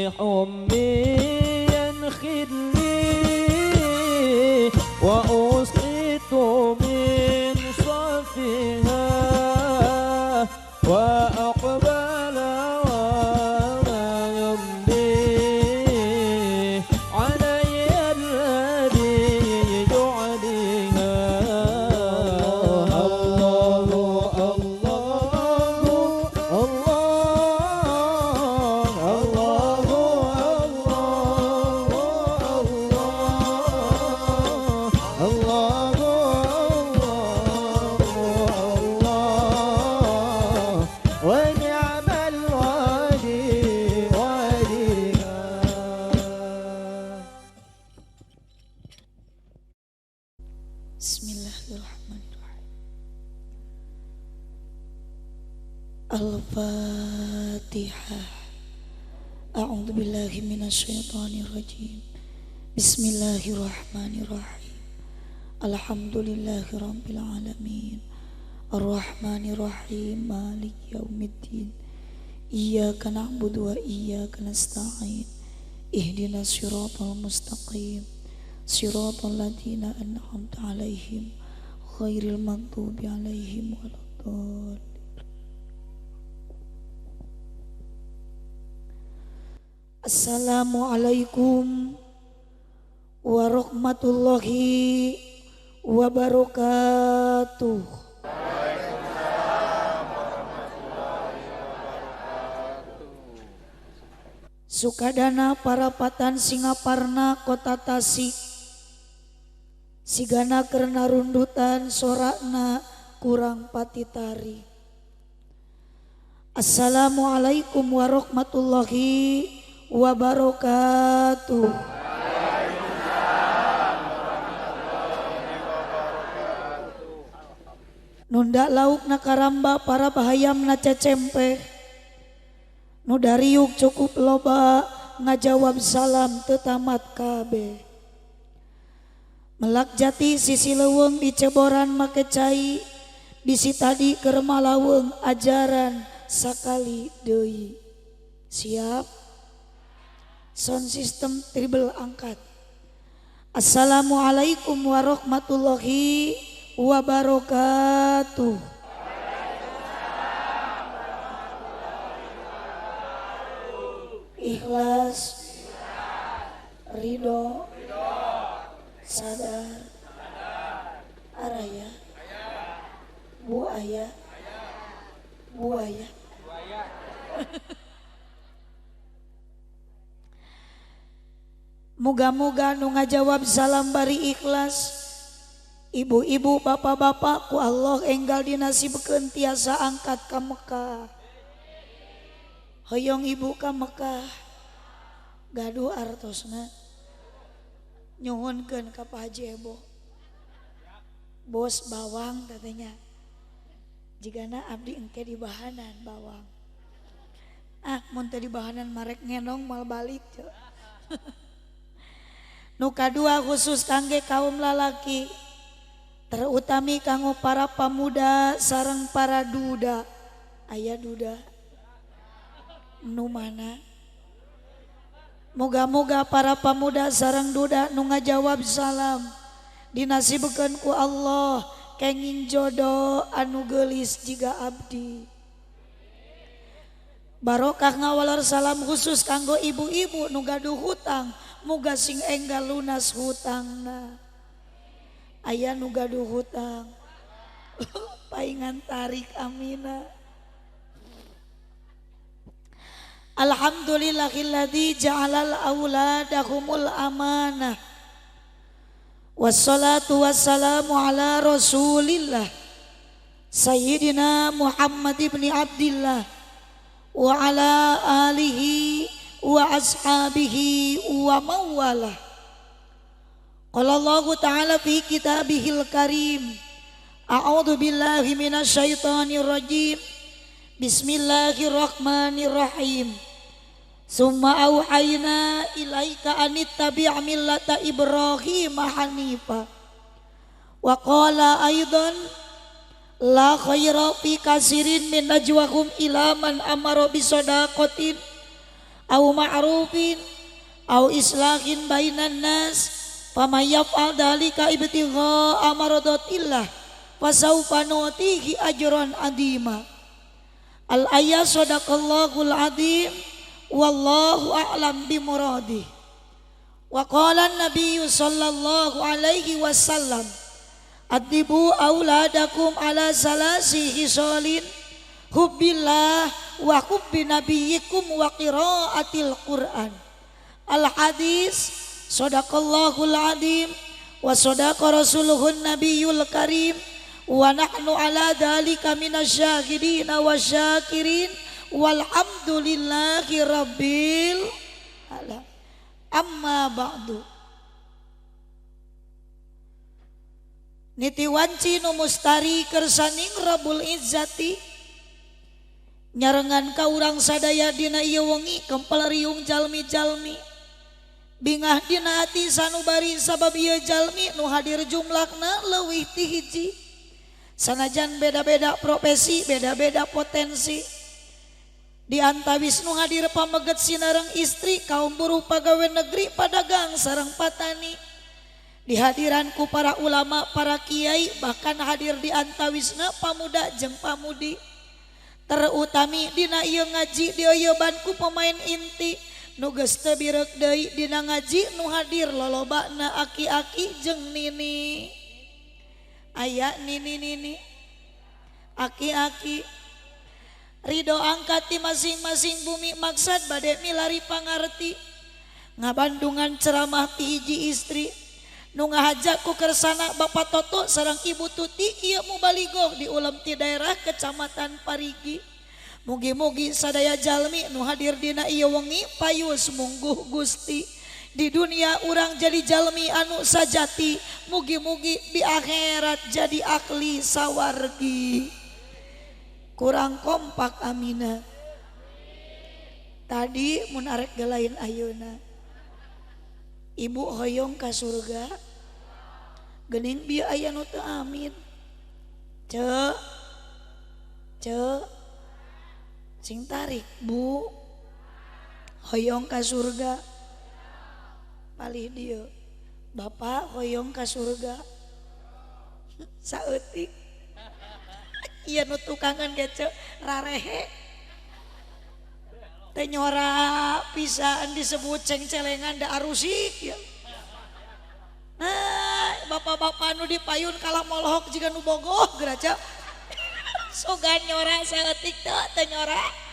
حميا خلي وأسقط من صفها وأقبل وما يمضي علي الذي يعليها. الله الله الله الله الله الله الله ونعم الوالي واليها. Bismillahirrahmanirrahim. Al-Fatihah. A'udzu billahi minasyaitonir rajim. Bismillahirrahmanirrahim. Alhamdulillahirabbil alamin. Arrahmanirrahim. Maliki yaumiddin. Iyyaka na'budu wa iyyaka nasta'in. Ihdinas siratal mustaqim. Siratal ladzina an'amta 'alaihim ghairil maghdubi 'alaihim waladdallin. Assalamualaikum warahmatullahi wabarakatuh. Sukadana parapatan Singaparna Kota Tasik, sigana karena rundutan sorakna kurang pati tari. Assalamualaikum warahmatullahi wabarakatuh. Nunda lauk na karamba para bahayam na cecempe, nu dariuk cukup loba ngajawab salam tetamat kabe. Melak jati sisi leuweung di ceboran make cai, bisi tadi keur malaweng ajaran sakali deui. Siap? Sound system tribal angkat. Assalamualaikum warahmatullahi wabarakatuh. Ikhlas, ridho, sadar, araya, buaya, buaya. Muga-muga nu ngajawab salam bari ikhlas. Ibu-ibu, bapak-bapak ku Allah enggal dinasibkeun tiasa angkat ka Mekah. Hoyong ibu ka Mekah gaduh artosna, nyuhunkeun ka Pak Haji Ebo. Bos bawang katanya. Jigana abdi engke di bahanan bawang. Ah, mun teu di bahanan marek ngenong mal balik. Nu kadua khusus kangge kaum lalaki, terutami kanggo para pemuda sareng para duda. Aya duda nu mana? Moga-moga para pemuda sareng duda nu ngajawab salam dinasibkeun ku Allah kenging jodoh anu geulis jiga abdi. Barokah ngawalor salam khusus kanggo ibu-ibu nu gaduh hutang, muga sing enggal lunas hutangna. Aya nu gaduh hutang paingan tarik amina. Alhamdulillahilladzi ja'alal auladahumul amanah. Wassalatu wassalamu ala rasulillah Sayyidina Muhammad ibn Abdillah wa ala alihi wa ashabihi wa mawalah. Qala Allahu ta'ala fi kitabihil karim, a'udzu billahi minasyaitonir rajim. Bismillahirrahmanirrahim. Summa auhayna ilaika anittabi' millata Ibrahim hanifa. Wa qala aidan la khaira fi kasirin min najwahum ila man amara bisadaqatin au ma'rufin au islahin bainan nas faman yaf'al dzalika ibtigha'a maradatillah fasawfa nu'tihi ajran 'azima. Al ayat sadaqallahul azim wallahu a'lam bimuradih. Wa qala an-nabiyyu sallallahu alaihi wasallam adibu auladakum ala salasi hisalin hubbillah wa hubbi nabiyyikum wa qiraatil Qur'an. Al hadis sadaqallahul azim wa sadaqa rasuluhun nabiyul karim wa nahnu ala dzalika minasyahidin wasyakirin walhamdulillahi rabbil alamin. Amma ba'du. Niti wanci nu mustari kersaning Rabbul Izzati nyarengan ka urang sadaya dina ieu wengi kempel riung jalmi-jalmi bingah dina ati sanubari sabab ieu jalmi nu hadir jumlahna leuwih ti hiji sanajan beda-beda profesi beda-beda potensi di antawis nu hadir pameget sinareng istri kaum buruh pagawe negeri padagang sareng patani dihadiranku para ulama para kiai bahkan hadir di antawisna pamuda jeung pamudi terutami dina ieu ngaji dioyobanku pemain inti nu geus teu bireuk deui dina ngaji nu hadir lolobana aki-aki jeung nini aya nini-nini aki-aki ridho angkat di masing-masing bumi maksad bade milari pangarti ngabandungan ceramah ti hiji istri nu ngahaja ku kersana Bapak Toto sareng Ibu Tuti ieu mubaligoh di ulem ti daerah Kecamatan Parigi. Mugi-mugi sadaya jalmi nu hadir dina ieu wengi payus mungguh Gusti. Di dunia urang jadi jalmi anu sajati, mugi-mugi di akhirat jadi ahli sawargi. Kurang kompak amina. Tadi mun arek gelain ayeuna. Ibu hoyong ka surga. Geuning bieu aya nu teu amin. Ceu. Ceu. Sing tarik, Bu. Hoyong ka surga. Palih dieu. Bapak hoyong ka surga. Saeutik. Ieu nu tukangan ge ceu rarehe. Teh nyora pisan disebut cengcelengan da arusik ya. Nah, bapak-bapak nu dipayun kalah molohok jiga nu bogoh geura ceu. Sogan nyora saeutik teu teh nyora.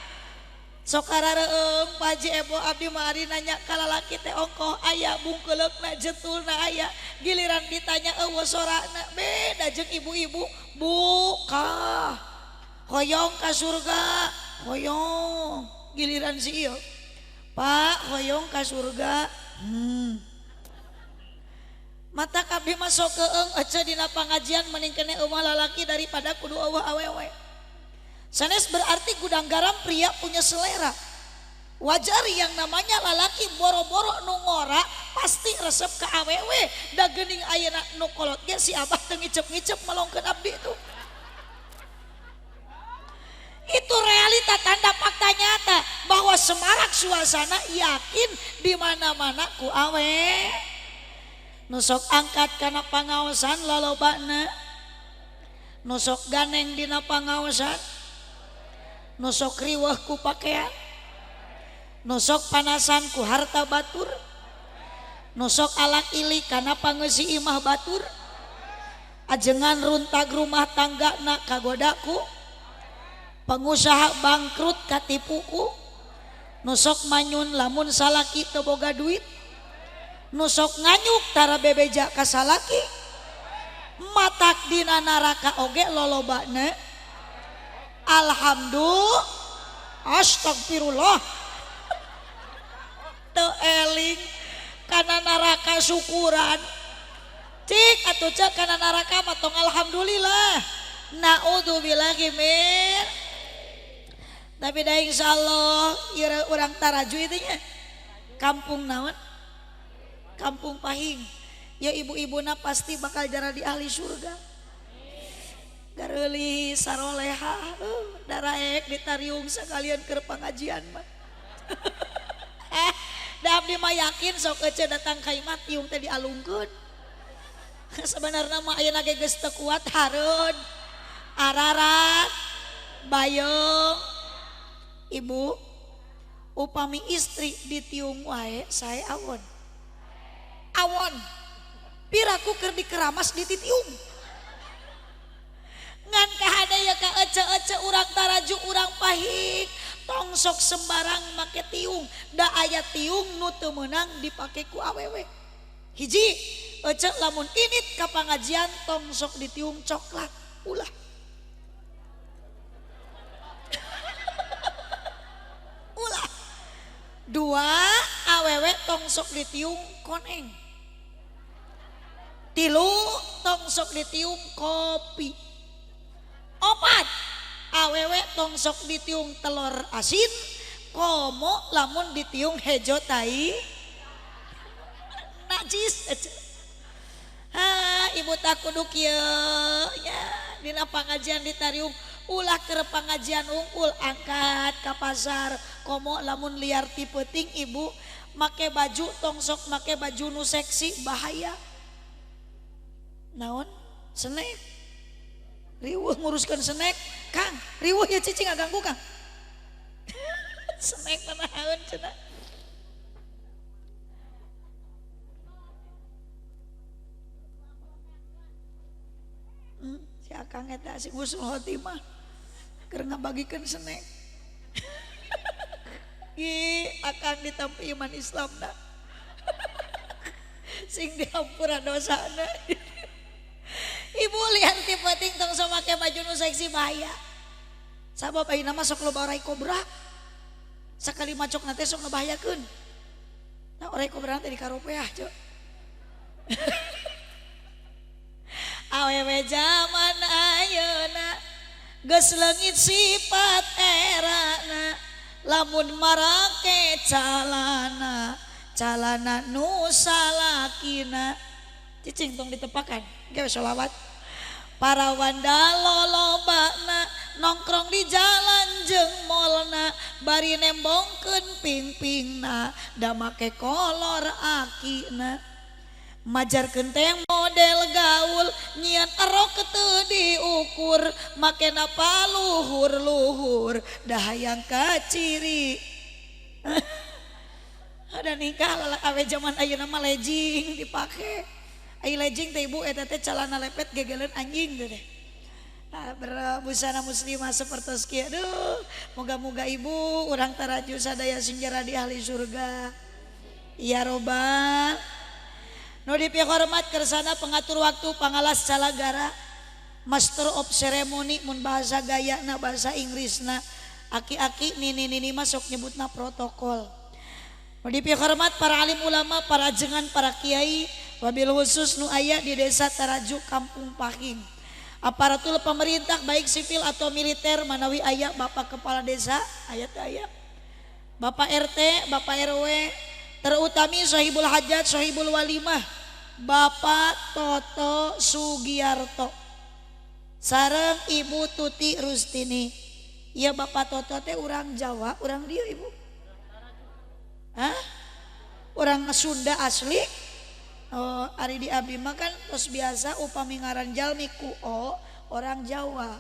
Sok karareueung Pak Haji Ebo abdi mah ari nanya ka lalaki teh ongkoh aya bungkeuleukna jetulna aya giliran ditanya eueuh sorana beda jeung ibu-ibu buka hoyong ka surga hoyong giliran si ieu Pak hoyong ka surga mata kabeh mah sok keung ece dina pangajian mending kene eueuh lalaki daripada kudu eueuh awewe. Sanes berarti gudang garam pria punya selera. Wajar yang namanya lalaki boro-boro nu ngora pasti resep ka awewe. Da geuning ayeuna nu kolot ge si abah teu ngicep-ngicep melongkeun abdi itu. Itu realita tanda fakta nyata bahwa semarak suasana yakin di mana-mana ku awe. Nu sok angkat kana pangaosan lalobana. Nu sok ganeng dina pangaosan. Nu sok riweuh ku pakaian, nu sok panasan ku harta batur, nu sok alak ilik kana pangeusi imah batur, ajengan runtag rumah tangga na kagodaku, pengusaha bangkrut katipuku, nu sok manyun lamun salaki teu boga duit, nu sok nganyuk tara bebeja ka salaki, matak dina naraka oge lolobana. Alhamdulillah astagfirullah teu eling kana neraka syukuran cik atuh cek kana neraka mah tong alhamdulillah naudzubillahi min. Tapi da insyaallah ieu urang taraju itu nya kampung naon kampung Pahing ya ibu-ibuna pasti bakal jadi ahli surga. Gareuli saroleha daraek ditariung sekalian keur pangajian mah. Da abdi mah yakin sok ece datang ka imah tiung teh dialungkeun. Sebenarnya mah ayeuna ge geus teu kuat hareun. Ararat bayong. Ibu upami istri ditiung wae sae awon. Awon. Piraku keur dikeramas dititiung. Ngan kahade ya ka ece-ece urang taraju urang pahik. Tong sok sembarang make tiung, da aya tiung nu teu meunang dipake ku awewe. Hiji, ece lamun init ka pangajian tong sok ditiung coklat, ulah. Ulah. Dua, awewe tong sok ditiung koneng. Tilu, tong sok ditiung kopi. Opat, awewe tong sok ditiung telur asin, komo lamun ditiung hejo tai najis. Ha, ibu tak kudu kieu nya dina pangajian ditariung ulah keur pangajian unggul angkat ka pasar komo lamun liar ti peuting ibu make baju tong sok make baju nu seksi bahaya. Naon? Senek. Riweuh nguruskan senek, Kang. Riweuh ya cicing ganggu Kang. Senek manahaun cenah. Si Akang eta si Husnul Khotimah keur ngabagikeun senek. Ih, Akang ditampi iman Islamna. Sing dihampura dosana. Ibu lihat ti penting tong sok make baju nu seksi bahaya. Sabab ayeuna mah sok loba orai kobra. Sakali macok na teh sok ngebahayakeun. Nah orai kobra teh dikaropeah ceu. Awewe zaman ayeuna geus leungit sifat erana lamun marake calana calana nu salakina. Cicing tong ditepakan, geus sholawat. Para wanda lolobana nongkrong di jalan jeung molna bari nembongkeun ping-pingna da make kolor akina. Majarkeun teh model gaul nyian erok teu diukur makena paluhur-luhur da hayang kaciri. Ada nikah lalak awe zaman ayeuna mah legging dipake. Ai legging teh ibu eta teh calana lepet gegeleun anjing teh. Nah, berbusana muslimah sapertos kieu. Aduh, moga-moga ibu urang taraju sadaya sing jadi ahli surga. Ya robbal. Nu dipihormat kersana pengatur waktu pangalas calagara master of ceremony mun bahasa gayana bahasa Inggrisna aki-aki nini-nini masuk nyebutna protokol. Nu dipihormat para alim ulama, para ajengan, para kiai, wabil khusus nu aya di desa Taraju Kampung Pahing. Aparatur pemerintah baik sipil atau militer manawi aya bapak kepala desa, aya teu aya. Bapak RT, Bapak RW, terutami Sohibul Hajat, Sohibul Walimah, Bapak Toto Sugiarto sareng Ibu Tuti Rustini. Ya Bapak Toto teh urang Jawa, urang dieu ibu. Hah? Urang Sunda asli. Oh, ari di abdi mah kan tos biasa upami ngaran jalmi ku o orang Jawa.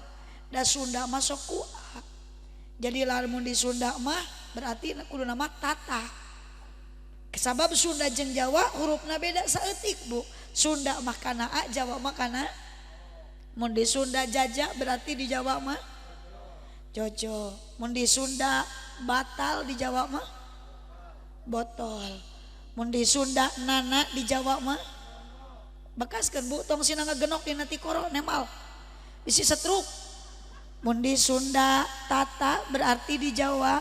Da Sunda mah sok ku a. Jadi lamun di Sunda mah berarti kudu nama Tata. Sabab Sunda jeung Jawa hurufna beda saeutik bu. Sunda mah kana A, Jawa mah kana. Mun di Sunda jaja berarti di Jawa mah jojo. Mun di Sunda batal di Jawa mah botol. Mun di Sunda nana di Jawa mah bekaskeun bu tong sina ngagenok dina tikoro nemal. Bisi setruk. Mun di Sunda tata berarti di Jawa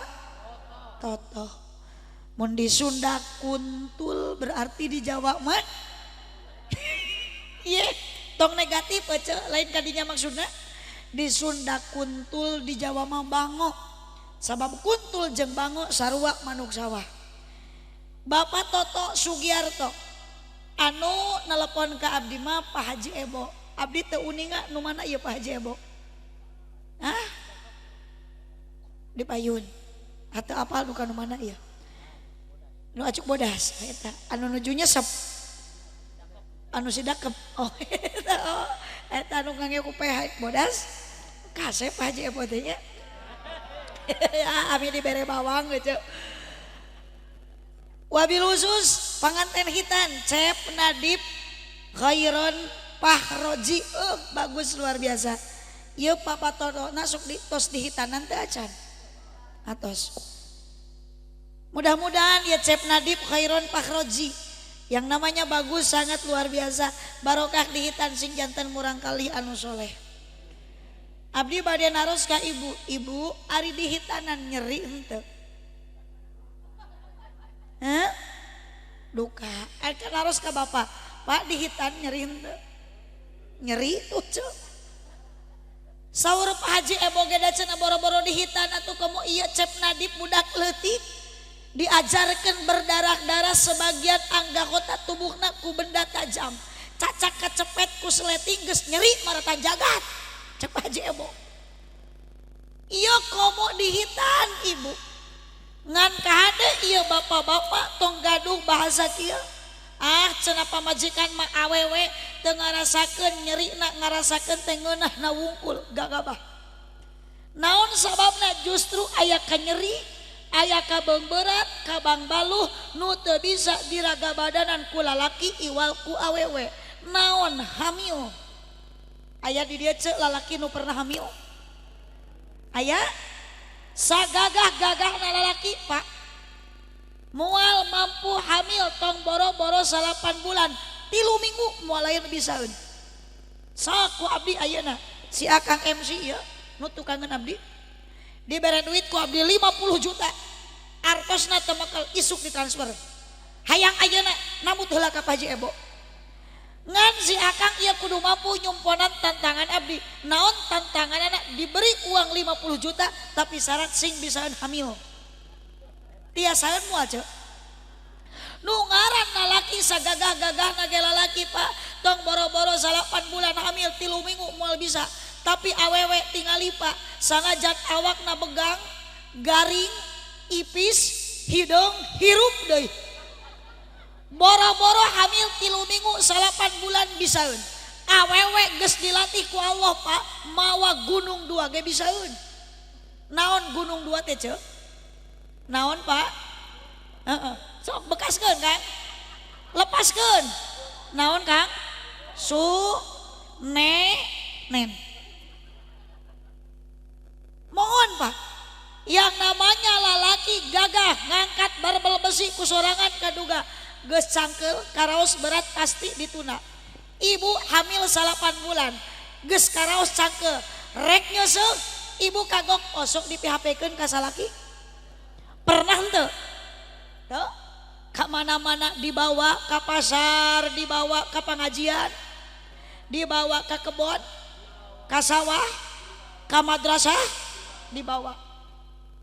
toto. Mun di Sunda kuntul berarti di Jawa mah iya tong negatif aja lain kadinya maksudnya. Di Sunda kuntul di Jawa mah bango. Sabab kuntul jeung bango sarua manuk sawah. Bapak Toto Sugiarto anu nelepon ke abdi mah Pak Haji Ebo. Abdi teu uninga nu mana ieu Pak Haji Ebo? Hah? Di payun. Atau apal nu kana mana ieu? Nu acuk bodas eta anu nuju nyesep. Anu sidakep. Oh eta oh, eta anu ngangge ku PH bodas. Kasep Haji Ebo teh nya. Ya ami dibere bawang gitu. Wabil khusus panganten hitan Cep Nadib Khairon Pahroji, bagus luar biasa. Ieu Papa Toto nasuk di tos di hitanan teh acan. Atos. Mudah-mudahan ya Cep Nadib Khairon Pahroji yang namanya bagus sangat luar biasa, barokah di hitan sing janten murangkalih anu soleh. Abdi bade naros ka ibu, ibu ari di hitanan nyeri henteu? Hah? Duka. Ari naros ka bapak, Pak di hitan nyeri henteu? Nyeri tuh ceu. Saur Pak Haji Ebo ge da cenah boro-boro di hitan atuh komo ieu Cep Nadib budak leutik diajarkeun berdarah-darah sebagian anggota tubuhna ku benda tajam. Cacak kacepet ku sleting geus nyeri maratan jagat. Cep Haji Ebo. Ieu komo di hitan ibu. Ngan kahade ieu bapak-bapak tong gaduh bahasa kieu. Ah cenah pamajikan mah awewe teu ngarasakeun nyerina ngarasakeun teh ngeunahna wungkul gagabah. Naon sababna justru aya kanyeri, aya kabeungberat, kabangbaluh nu teu bisa diraga badanan ku lalaki iwal ku awewe. Naon hamil? Aya di dieu ceuk lalaki nu pernah hamil? Aya? Sagagah-gagahna lalaki Pak mual mampu hamil tong boro-boro 8 bulan 3 minggu moal lain bisaeun. Saku abdi ayeuna si Akang MC ieu nu tukangeun abdi dibere duit ku abdi 50 juta artosna teu mekel isuk ditransfer. Hayang ayeuna nambut heula ka Pak Haji Ebo. Ngan si Akang ieu kudu mampu nyumponan tantangan abdi. Naon tantanganana diberi uang 50 juta tapi syarat sing bisaeun hamil. Tiasaeun moal ceu. Nu ngaran lalaki sagagah-gagahna ge lalaki Pak tong boro-boro 8 bulan hamil 3 minggu moal bisa. Tapi awewe tingali Pak sanajan awakna begang, garing, ipis, hideung, hirup deui. Boro-boro hamil 3 minggu 8 bulan bisaeun. Awewe geus dilatih ku Allah Pak mawa gunung 2 ge bisaeun. Naon gunung 2 teh ceu? Naon Pak? Heeh. Sok bekaskeun Kang. Lepaskeun. Naon Kang? Su ne nen. Mohon Pak. Yang namanya lalaki gagah ngangkat barbel besi ku sorangan kaduga geus cangkeul karaos berat pasti dituna. Ibu hamil 8 bulan geus karaos cangkeul rek nyeuseuh ibu kagok osok di PHP-keun ka salaki. Pernah henteu? Teu? Ka mana-mana dibawa ka pasar, dibawa ka pengajian, dibawa ka kebon, ka sawah, ka madrasah, dibawa.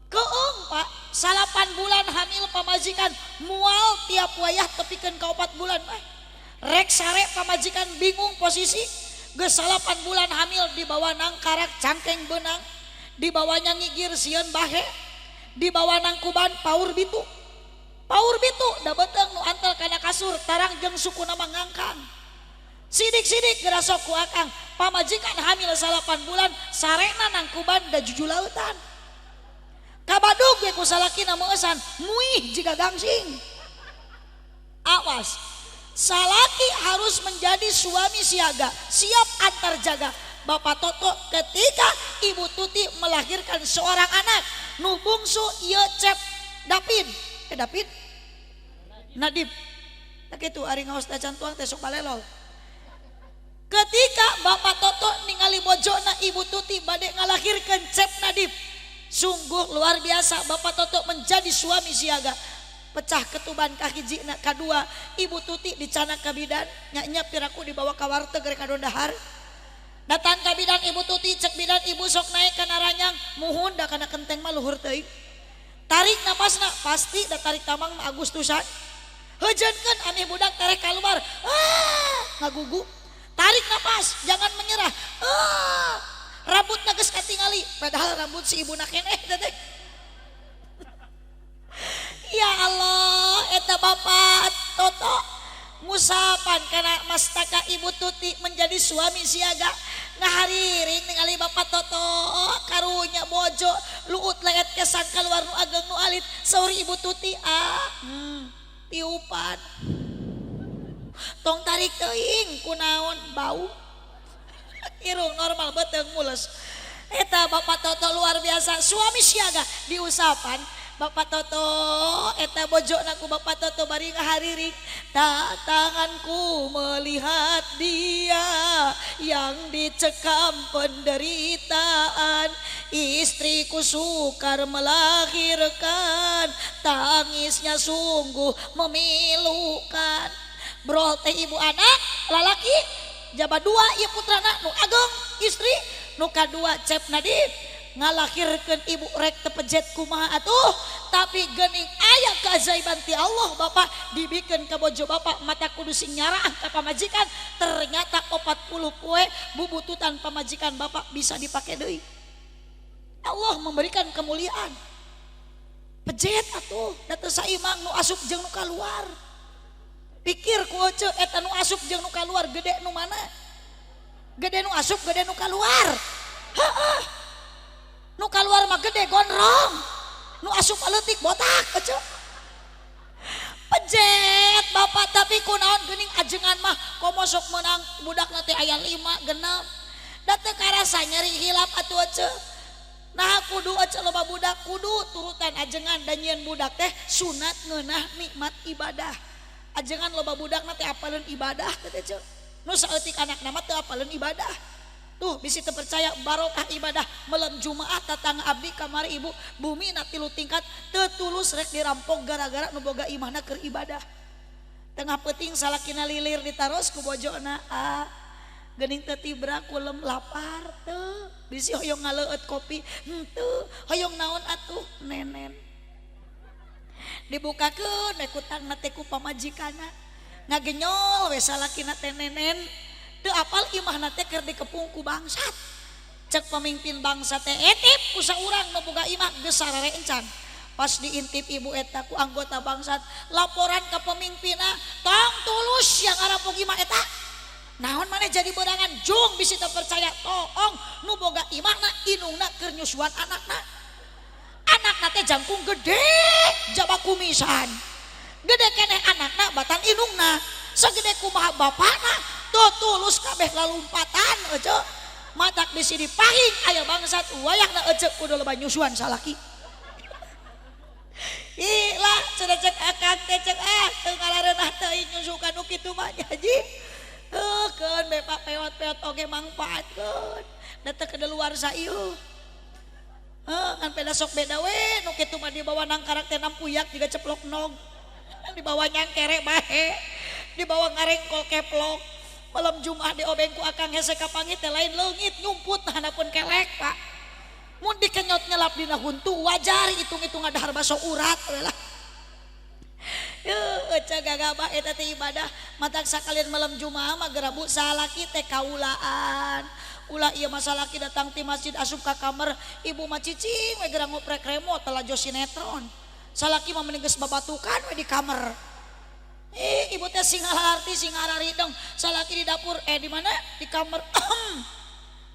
Keung Pak, 8 bulan hamil pamajikan mual tiap wayah tepikeun ka 4 bulan Pak. Rek sare pamajikan bingung posisi, geus 8 bulan hamil dibawa nang karak cangkeng benang, dibawanya ngigir sieun bahe, dibawa nang kuban paur bitu. Paur bitu da beuteung nu antel kana kasur tarang jeung sukuna mah ngangkang. Sidik-sidik gerasok ku akang, pamajikan hamil 8 bulan sarena nang kuban da jujulautan. Kabadug ge ku salakina meueusan muih jiga gangsing. Awas, salaki harus menjadi suami siaga, siap antar jaga. Bapak Toto ketika Ibu Tuti melahirkan seorang anak nu bungsu ieu Cep Dapin. Dapin? Nadib. Tak kitu ari ngaos teh can tuang teh sok balelol. Ketika Bapak Toto ningali bojona Ibu Tuti bade ngalahirkeun Cep Nadib, sungguh luar biasa Bapak Toto menjadi suami siaga. Pecah ketuban kahijina kadua, Ibu Tuti dicanak ka bidan, nya-nya piraku dibawa ka warteg rek kadondahar. Datang ka bidan Ibu Tuti, cek bidan ibu sok naik kana ranyang, muhun da kana kenteng mah luhur teuing. Tarik napasna pasti da tarik tamang mah Agustusan. Heujeunkeun amih budak tarek kaluar. Ah, ngagugu. Tarik napas, jangan menyerah. Ah, rambutna geus katingali, padahal rambut si ibuna keneh teh. Ya Allah, eta Bapak Toto ngusapan karena mastaka Ibu Tuti menjadi suami siaga ngahariring ningali Bapak Toto karunya bojo luut leet kesang keluar nu ageng nu alit saur Ibu Tuti tiupan tong tarik teuing kunaon bau irung normal beuteung mules eta Bapak Toto luar biasa suami siaga diusapan Bapak Toto eta bojona ku Bapak Toto bari ngahariring tak tanganku melihat dia yang dicekam penderitaan, istriku sukar melahirkan, tangisnya sungguh memilukan. Brol teh ibu anak lalaki jaba dua ieu putrana nu ageng istri nu kadua Cep Nadib ngalahirkeun ibu rek tepejet kumaha atuh, tapi geuning aya keajaiban ti Allah Bapak dibikeun ka bojo Bapak mata kudu sing nyaraah ka pamajikan, ternyata 40 poe bubututan pamajikan Bapak bisa dipake deui. Allah memberikan kemuliaan. Pejet atuh da teu saimang nu asup jeung nu kaluar. Pikir ku ece eta nu asup jeung nu kaluar gede nu mana? Gede nu asup gede nu kaluar. Heeh. Nu kaluar mah gede gondrong, nu asup leutik botak ece. Pejet Bapak tapi kunaon geuning ajengan mah komo sok meunang budakna teh aya 5 genep. Da teu karasa nyeri hilap atuh ece. Nah kudu ece loba budak kudu turutan ajengan dan nyieun budak teh sunat ngeunah nikmat ibadah. Ajengan loba budakna teh apaleun ibadah teh ece. Nu saeutik anakna mah teu apaleun ibadah. Tuh bisi teu percaya barokah ibadah malam Jumaah tatangga abdi kamari ibu bumi na 3 tingkat teu tulus rek dirampok gara-gara nu boga imahna keur ibadah. Tengah peuting salakina lilir ditaros ku bojona ah geuning teu tibra kulem lapar teu bisi hoyong ngaleueut kopi henteu hoyong naon atuh nenen. Dibukakeun we kutangna teh ku pamajikanna ngagenyol we salakina teh nenen. Teu apal imahna teh keur dikepung ku bangsat. Cek pemimpin bangsa teh etip ku saurang nu boga imah geus sarare encan. Pas diintip ibu eta ku anggota bangsat laporan ka pemimpinna tong tulus yang ngarampok imah eta. Naon maneh jadi berangan jung bisi teu percaya toong nu boga imahna inungna keur nyusuan anakna. Anakna teh jangkung gede jaba kumisan. Gede keneh anakna batan inungna. Segede kumaha bapakna tuh tulus kabeh lalumpatan ece matak bisi dipahing aya bangsat wayahna ece kudu loba nyusuan salaki. Ih lah cenah cek akang teh cek ah teu ngalareunah teuing nyusukan nu kitu mah haji. Heuh keun be pak peot-peot oge mangpaatkeun da teu kedeluarsa ieu. Heuh kan peda sok beda we nu kitu mah dibawa nang karakter nampuyak jiga ceplok nog. Dibawa nyangkere bae. Dibawa ngarengkol keplok. Malam Jumat diobeng ku akang hese kapanggih teh lain leungit nyumput hanapun kelek Pak. Mun dikenyot nyelap dina huntu wajar hitung-hitung ngadahar baso urat we lah. Yeuh ece gagabah eta teh ibadah matak sakalian malam Jumat mah gerabu salaki teh kaulaan. Ulah ieu mah salaki datang ti masjid asup ka kamar ibu mah cicing we geura ngoprek remote talajo sinetron. Salaki mah mending geus babatukan we di kamar. Ibu teh sing hararti sing hararideng salaki di dapur di mana di kamar.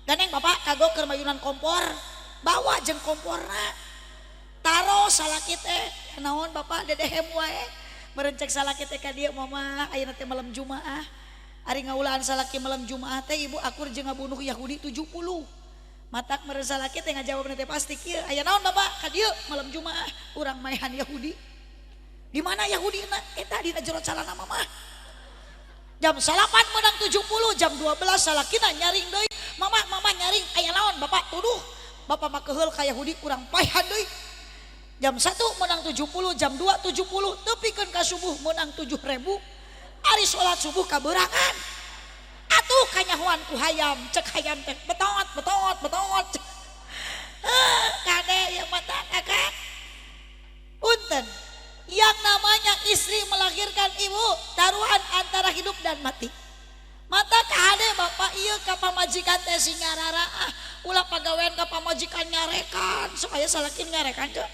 Ganeng bapak kagok keur mayunan kompor bawa jeung komporna taro salaki teh naon bapak dedehem wae merencek salaki teh ka dieu mama ayeuna teh malam Jumaah ari ngaulaan salaki malam Jumaah teh ibu akur jeung ngabunuh Yahudi 70 matak meureun salaki teh ngajawabna teh pasti kieu aya naon bapak ka dieu malam Jumaah urang maehan Yahudi. Di mana Yahudi na? Eta dina jero calana mama. Jam 8 menang 70, jam 12 salakina nyaring deui. Mama mama nyaring aya naon bapak tuduh. Bapak mah keheul ka Yahudi kurang paehan deui. Jam 1 menang 70, jam 2 70, tepikeun ka subuh menang 7.000. Ari salat subuh kaberangan. Atuh kanyahoan ku hayam, cek hayam teh betot betot betot. Kade ieu mata kakak. Punten. Yang namanya istri melahirkan ibu taruhan antara hidup dan mati. Mata kahade bapak ieu ka pamajikan teh sing ngararaah ulah pagawean ka pamajikan nyarekan supaya salakin nyarekan teu.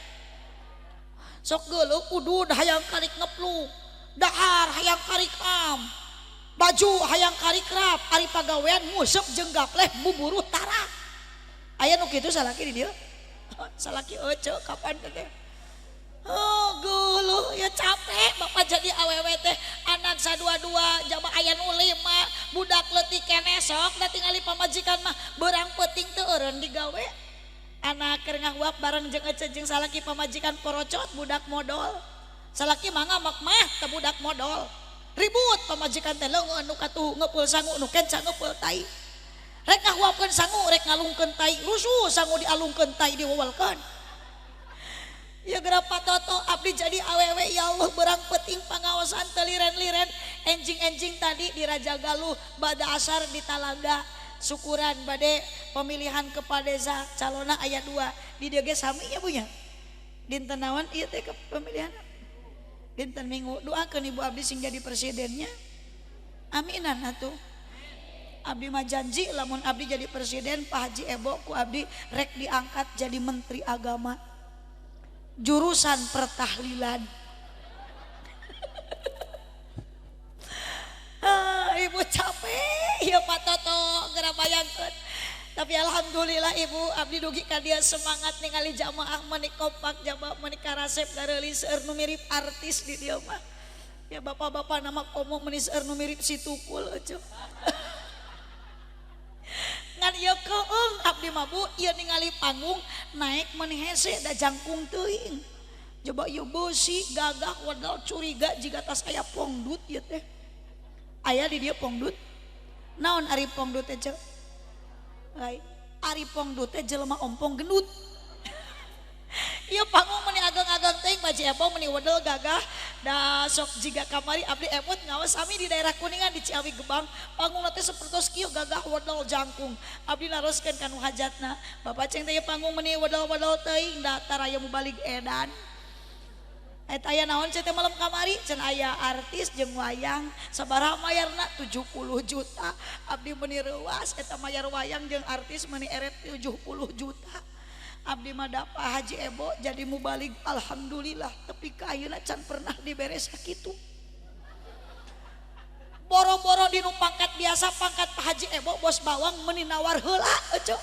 Sok geuleuh udud hayang karik ngepluk, dahar hayang karik am, baju hayang karik rap, ari pagawean nguseup jeung gapleh buburu tara. Aya nu kitu salaki di dieu? Salaki ece kapan teh? Oh geuleuh ya capek bapak jadi awewe teh, anak sadua-dua jaba aya nu 5, budak leutik keneh sok da tingali pamajikan mah beurang peuting teu eureun digawe. Anak keur ngahuap bareng jeung ece jeung salaki pamajikan porocot budak modol. Salaki mah ngamak mah teh budak modol. Ribut pamajikan teh leungeun nu katuhu ngeupul sangu nu kenca ngeupul tai. Rek ngahuapkeun sangu rek ngalungkeun tai, rusuh sangu dialungkeun tai diwewelkeun. Ya geura patoto abdi jadi awewe ya Allah berang peting pangaosan teu liren-liren enjing-enjing tadi di Raja Galuh bada asar di Talaga syukuran bade pemilihan kepala desa calona aya 2 di dieu ge sami ya Bu nya dinten naon ieu teh pemilihan dinten Minggu doakeun ibu abdi sing jadi presidennya aminan atuh. Abdi mah janji lamun abdi jadi presiden Pak Haji Ebo ku abdi rek diangkat jadi menteri agama jurusan pertahlilan. Ibu capek ya Pak Toto geura bayangkeun. Tapi alhamdulillah ibu abdi dugi ka dia semangat ningali jamaah meuni kompak jamaah meuni karasep gareulis seueur nu mirip artis di dieu mah. Ya bapak-bapak nama komo meuni seueur nu mirip si Tukul aja. Ngan ieu keung abdi mah Bu ieu ningali panggung naik meuni hese da jangkung teuing. Coba ieu beusi gagah wedal curiga jiga tas aya pongdut ieu teh. Aya di dieu pongdut. Naon ari pongdut teh ceu? Lain ari pongdut teh jelema ompong gendut. Ieu panggung meuni ageng-ageng teuing Pak Haji Ebo meuni wedel gagah da sok jiga kamari abdi emut ngaos sami di daerah Kuningan di Ciawi Gebang panggung teh sapertos kieu gagah wedel jangkung abdi naroskeun ka nu hajatna bapak ceng teh panggung meuni wedel-wedel teuing da taraya mubalig edan. Eta aya naon ceu teh malam kamari cenah aya artis jeung wayang sabaraha mayarna 70 juta abdi meuni reuas eta mayar wayang jeung artis meuni eret 70 juta. Abdi mah da Pak Haji Ebo jadi mubalig alhamdulillah tapi ka ayeuna can pernah dibere sakitu. Boro-boro dinu pangkat biasa pangkat Pak Haji Ebo bos bawang meuni nawar heula ece.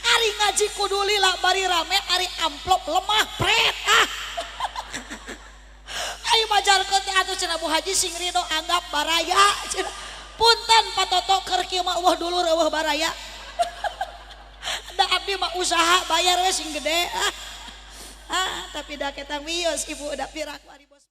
Ari ngaji kudu lila bari rame ari amplop lemah pret ah. Ayo majarkeun teh atuh cenah Bu Haji sing ridho anggap baraya cenah. Punten Pak Toto keur kieu mah eueuh dulur eueuh baraya. Da abdi mah usaha bayar we sing gede ah. Ah tapi da ketang wios ibu da piraku ari bos.